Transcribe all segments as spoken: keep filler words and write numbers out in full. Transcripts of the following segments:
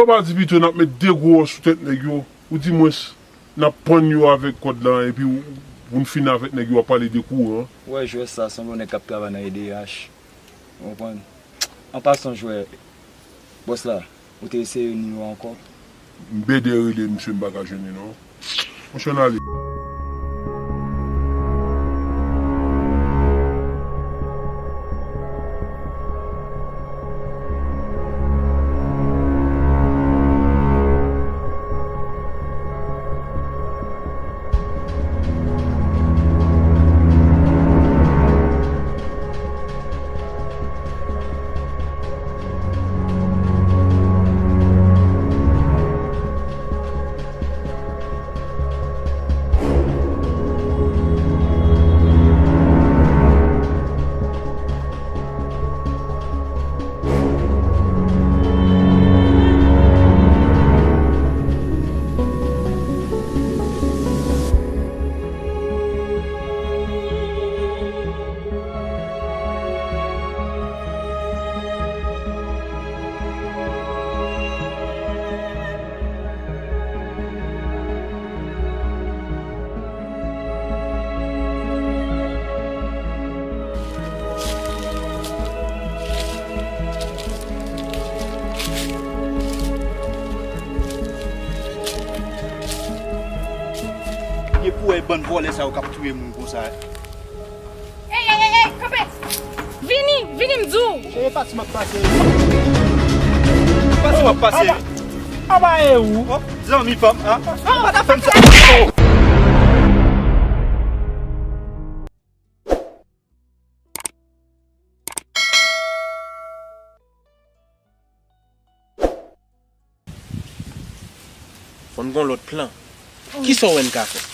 Ou pa di pito n ap met de gwo wòch sou tèt nèg yo, oudimwens n ap pann yo avèk kòd la, epi w, pou n fini avèk nèg yo, w ap pale de kouran. Ou wè jwè sa sanble yon nèg k ap travay nan E D H. Ou konprann? An pasan, jwè, bòs la, ou te eseye nimewo ankò? M bèdè rele misye, m pa ka jwenn li non. Monchè, n ale. Gen pou wè bann vòlè sa yo k ap touye moun konsa. Ey, ey, ey, ey, kanpe! Vini, vini, m di w! Cheri, pati m ap pase. Pati m ap pase. Aba, aba, e ou? Oh, zanmi pa m, a? Oh, pa ta fè m sa. Fò n gon lòt plan. Wi. Kisa w wè n ka fè?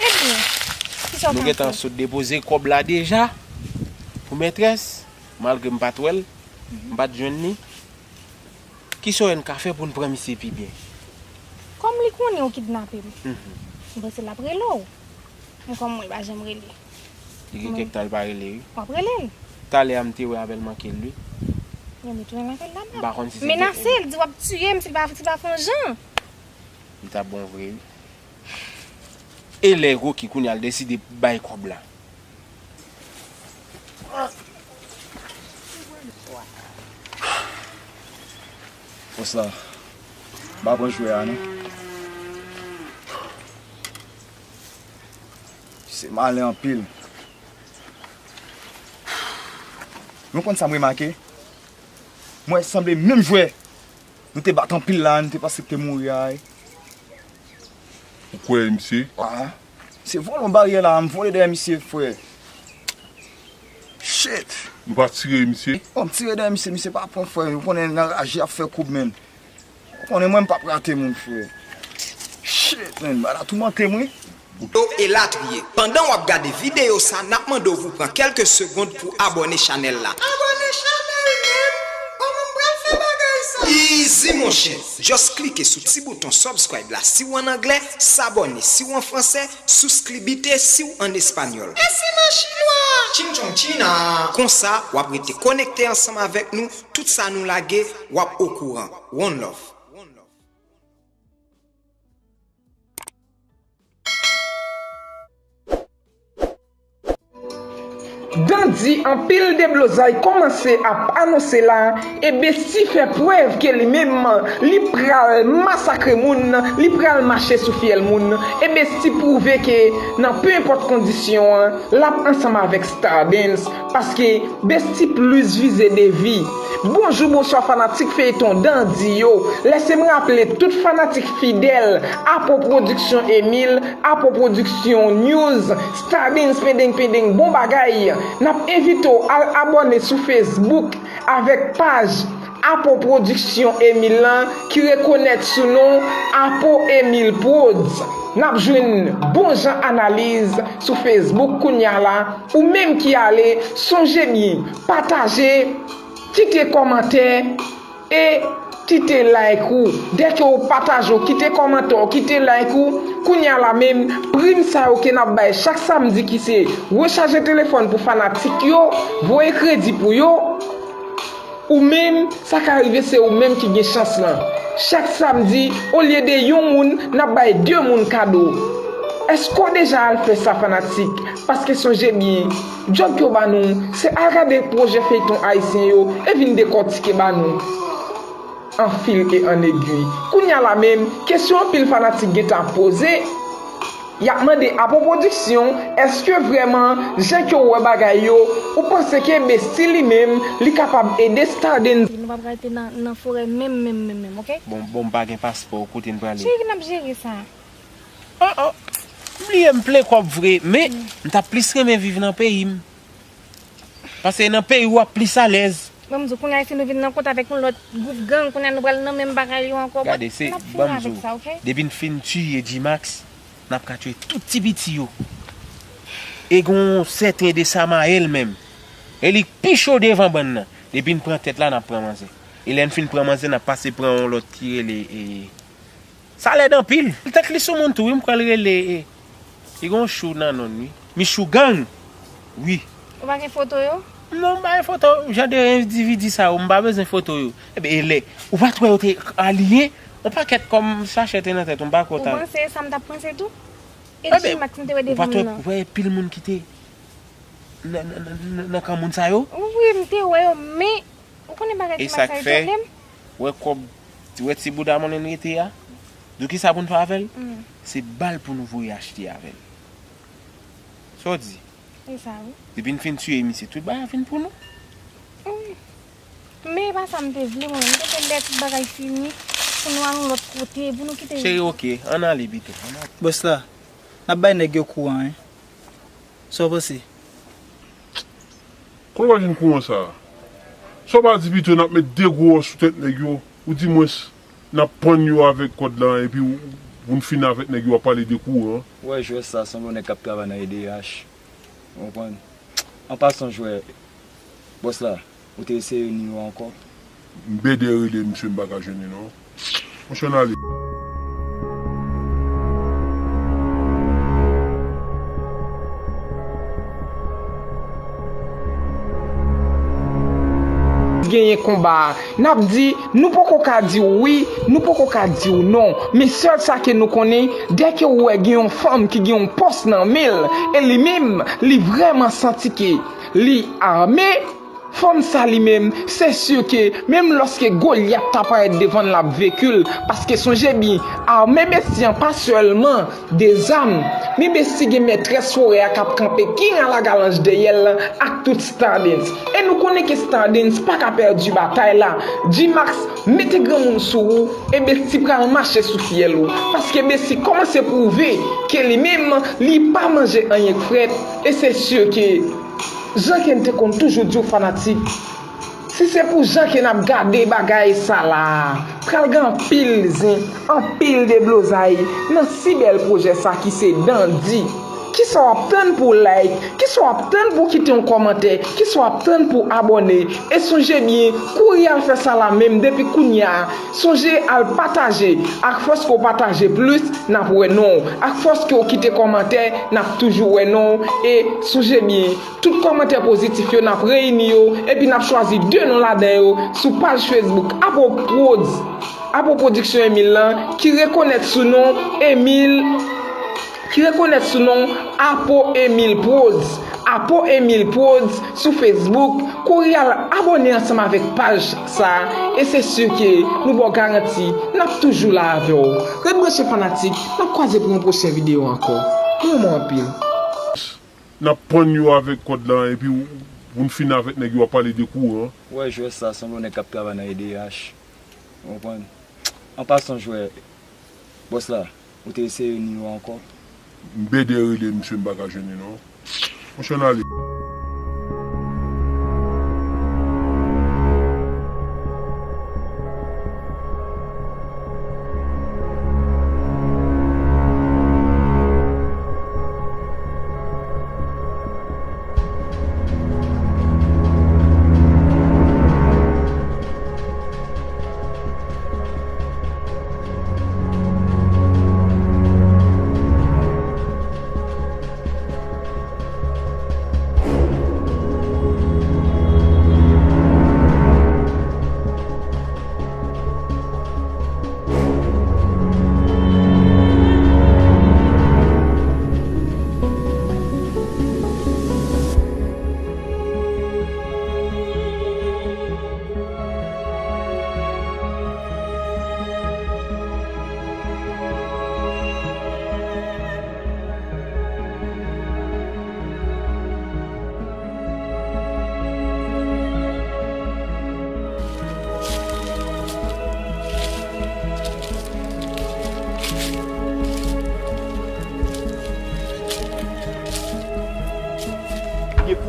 Ebyen, kisa w ka fè? Nou gentan sot depoze kòb la deja pou mètrès, malgre m pa t wè l, m pa t jwenn li. Kisa w wè n ka fè pou n pran misye pi byen? Kòm li konnen ou kidnape m, mhm, m panse l ap rele w. Men kòm mwen pa janm rele. Li gen kèk tan l pa rele, wi. W ap rele l. Talè a m te wè avè l manke l, wi. Yo, m retounen lakay l laba. M pa konn si se menase l, di w ap tiye m si l pa, si l pa fè yon jan. Li t ap bon vre, wi. E lè Rocky kounye a l deside bay kòb la? Bòs la, m pa pran jwè a non. Se malen anpil. Nou konn sa m remake? Mwen sanble menm jwè nou te bat anpil la, nou te panse k te mouri a, wi. Ou kwè misye? Ah, se vòlè yon baryè la, m vole dèyè misye, frè. Shit! Nou pa tire misye? Oh, m tire dèyè misye, misye pa pran, frè. Ou konnen nan raje ap fè koub, menn. Ou konnen mwen m p ap rate moun, frè. Shit, menn, bagay la toumante m, wi. Yo elatriye. Pandan w ap gade videyo sa, n ap mande w pou pran kèlke segonn pou abòne chanèl la. Abòne chanèl, menn? Kòman m pral fè bagay sa? Easy, monchè. Just klike sou ti bouton subscribe la si w ann anglè, s'abonner si w an fransè, suscribite si w ann espanyòl. E si m an chinwa? Chin chong china. Konsa, w ap rete konekte ansanm avèk nou, tout sa nou lage, w ap okouran. One love. Dandi anpil deblozay kòmanse ap anonse la, e Bestie fè prèv ke li menm, li pral masakre moun, li pral mache sou fyèl moun, e Bestie pwouve ke nan pe enpòt kondisyon an, l ap ansanm avèk Stardens, paske Bestie plis vize de vi. Bonjou, bonswa fanatik feyton Dandi yo. Lèse m raple tout fanatik fidèl Apo Pwodiksyon Emil, Apo Pwodiksyon News, Stardens pendeng pendeng bon bagay. N ap envite w al abòne sou Facebook avèk paj Apo Pwodiksyon Emil lan ki rekonèt sou non Apo Emil Prodz. N ap jwenn bon jan analiz sou Facebook kounya la. Ou menm ki ale, sonje byen, pataje, kite kòmantè e kite like ou. Dèke ou pataje, ou kite kòmantè, ou kite like ou, kounya la menm, prim sa yo ke n ap bay chak samdi ki se rechaje telefòn pou fanatik yo, voye kredi pou yo. Ou menm, sa ka rive se ou menm ki gen chans lan. Chak samdi, olye de yon moun, n ap bay de moun kado. Èske w deja al fè sa, fanatik? Paske sonje byen, djòb yo ba nou, se al gade pwojè feyton ayisyen yo e vin dekòtike ba nou. An fil e an egwi. Kounye a la menm, kesyon anpil fanatik gentan ap poze, y ap mande Apo Pwodiksyon, èske vrèman, jan ke w wè bagay yo, ou panse ke Bestie li menm, li kapab ede Stardens? Nou p ap rete nan, nan forè menm, menm, menm, menm, oke? Bon, bon, m pa gen paspò, kote n prale? Cheri, n ap jere sa. Oh, oh. M bliye m plen kòb vre, men m t ap plis renmen viv nan peyi m. Paske nan peyi w ap plis alèz. Mwen, m di w, kounye a, si nou vin nan kont avèk yon lòt gwoup gang, kounye a, nou pral nan menm bagay yo ankò. Gade, se, n ap fini avèk sa, oke? Depi n fin tiye G-Max, n ap ka tiye tout ti piti yo. E gon sèten de Samael menm. E li k pi cho devan bann nan. Depi n pran tèt la, n ap pran manzè. E lè n fin pran manzè, n ap pase pran yon lòt ki rele, e, Sa lèd anpil. Li tank li sou moun tou, wi, m kwè l rele, e, li gon chou nan non l, wi. Michou gang. Wi. Ou pa gen foto yo? Non, m pa gen foto jan de endividi sa yo, m pa bezwen foto yo. Ebyen, e lè, ou pa t wè yo te aliyen? Yon pakèt kòm sachè te nan tèt ou, m pa kwè w ta. Ou panse e sa m t ap panse tou? E G-Max m te wè devan m nan. Ou pa t wè pil moun ki te nan, nan, nan, nan, nan kan moun sa yo? Wi, m te wè yo, men Ou konnen bagay ti masaj yo menm? Wè kòb, wè ti bouda monnen n rete a? Di w kisa pou n fè avè l? Se bal pou nou voye achte avè l. Sa w di? E sa wi. Depi n fin tiye misye, tout bagay ap vin pou nou. Wi. Men e pa sa m te vle, mwen. M te vle lè tout bagay fini, pou nou al yon lòt kote, pou nou kite. Cheri, oke, ann ale pito, ann ale. Bòs la, n ap bay nèg yo kouran, wi. Sa w panse? Kòman w pa jwenn kouran sa a? Sa w pa di pito n ap met de gwo wòch sou tèt nèg yo, oudimwens n ap pann yo avèk kòd la epi w, pou n fin avèk nèg yo w ap pale de kouran? Ou wè jwès sa sanble yon nèg k ap travay nan E D H. Ou konprann? An pasan jwè, bòs la, ou te eseye ni yo ankò? M bèdè rele misye m pa ka jwenn li non. Monchè n ale. Genyen konba a. N ap di, nou poko ka di w wi, nou poko ka di w non. Men sèl sa ke nou konnen, dèke ou wè gen yon fanm ki gen yon pòs nan men l, e li menm, li vrèman santi ke li ame, Fanm sa li menm, se si ke menm lòske Golyat ta parèt devan l, l ap venki l, paske sonje byen, ame Bestie an pa sèlman de zam, men Bestie gen mètrès forè a k ap kanpe king a lagalanj dèyè l ak tout Stardens. E nou konnen ke Stardens pa ka pèdi batay la. G-Max, mete granmoun sou ou, e Bestie pral mache sou fyèl ou, paske Bestie kòmanse pwouve ke li menm, li pa manje anyen k frèt, e se si ke Jan ke n te konn toujou di w fanatik, si se pou jan ke n ap gade bagay sa la, pral gen anpil zen, anpil deblozay nan si bèl pwojè sa ki se Dandi. Kisa w ap tann pou w like? Kisa w ap tann pou w kite yon kòmantè? Kisa w ap tann pou w abòne? E sonje byen, kouri al fè sa la menm depi kounye a. Sonje al pataje. Ak fòs ke w pataje plis, n ap wè non w. Ak fòs ke w kite kòmantè, n ap toujou wè non w. E sonje byen, Tout kòmantè pozitif yo, n ap reyini yo, epi n ap chwazi de non ladan yo sou paj Facebook Apo Prodz, Apo Pwodiksyon Emil lan, ki rekonèt sou non Emil, ki rekonèt sou non Apo Emil Prodz, Apo Emil Prodz sou Facebook. Kouri al abòne ansanm avèk paj sa a, e se si ke nou ba w garanti, n ap toujou la avè w. Ret branche fanatik, n ap kwaze pou yon pwochen videyo ankò. Nou renmen w anpil. N ap pann yo avèk kòd la, epi w, pou n fin avèk nèg yo, w ap pale de kouran. Ou wè jwè sa sanble yon nèg k ap travay nan E D H. Ou konprann? An pasan jwè, bòs la, ou te eseye ni yo ankò? M bèdè rele misye, m pa ka jwenn li non. Monchè n ale.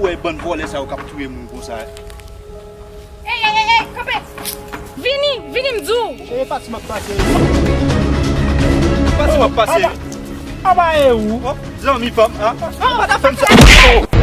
Ou wè bann vòlè sa yo k ap touye moun konsa. Ey, ey, ey, ey, kanpe! Vini, vini m di w! E pati m ap pase. Pati m ap pase. Aba e ou? Oh, zanmi pa m, ah. Ou pa ta fè m sa.